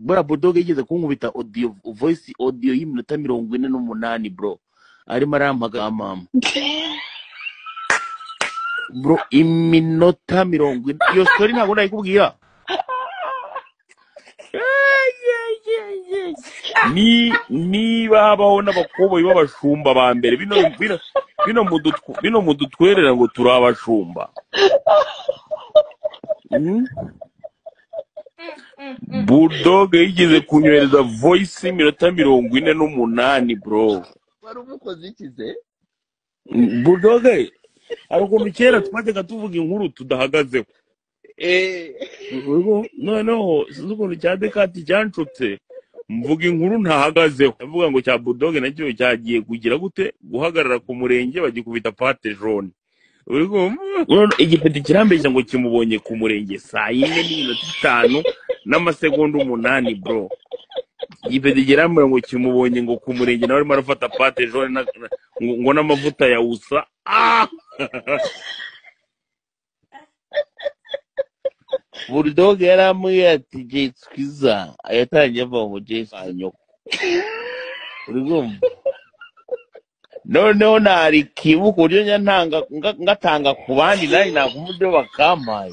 Bora Bulldog yigeze kunkubita audio, voice audio y'iminota 48, bro, arimo arampaga mama, bro, iminota 40. Iyo story ntabwo nayikubwira. Ni niba habaho n'abakoboyi b'abashumba ba mbere bino bino bino bino mudutwerera ngo turi abashumba. Bulldog yigeze kunyohereza voice y'iminota 48, bro. Wari umukozi ikize. Bulldog, hari ukuntu kera twajyaga tuvuga inkuru tudahagazeho. Noneho sinzi ukuntu cya Dekati cyanshutse, mvuga inkuru ntahagazeho, ndavuga ngo cya Bulldog nacyo cyagiye kugira gute, guhagarara ku murenge bagikubita pate jaune. Uri kumva? Noneho igipeti kirambeshya ngo kimubonye ku murenge saa 4:05 n'amasegonda 8, bro. Igipeti kirambwira ngo kimubonye ngo ku murenge, nawe arimo arafata pate jaune ngo n'amavuta ya usa. Ah! Bulldog yarambwiye ati Jay Squeezer yatangiye avuga ngo Jay Squeezer nyoko. Uri kumva? Noneho narikibuka uburyo njya ntanga ngatanga ku bandi, nanjye nakumva ibyo bakampaye.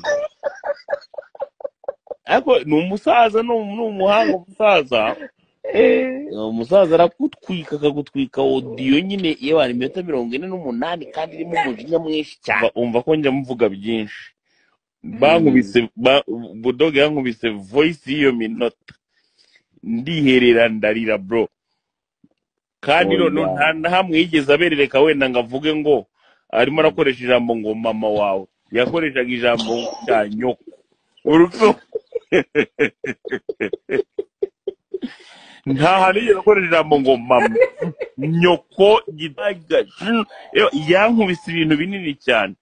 Ariko ni umusaza, ni umuhanga umusaza. Umusaza arakutwika, akagutwika audio nyine iyo bari iminota 48 kandi irimo umujinya mwinshi cyane. Umva ko njya mvuga byinshi. Bankubise Bulldog yankubise voice y'iyo minota, ndiherera ndarira, bro. Kandi noneho nta na hamwe yigeze aberereka wenda ngo avuge ngo arimo arakoresha ijambo ngo mama wawe, yakoreshaga ijambo cya nyoko. Urupfu nta hantu yigeze akoresha ijambo ngo mama, nyoko. Yankubise ibintu binini cyane.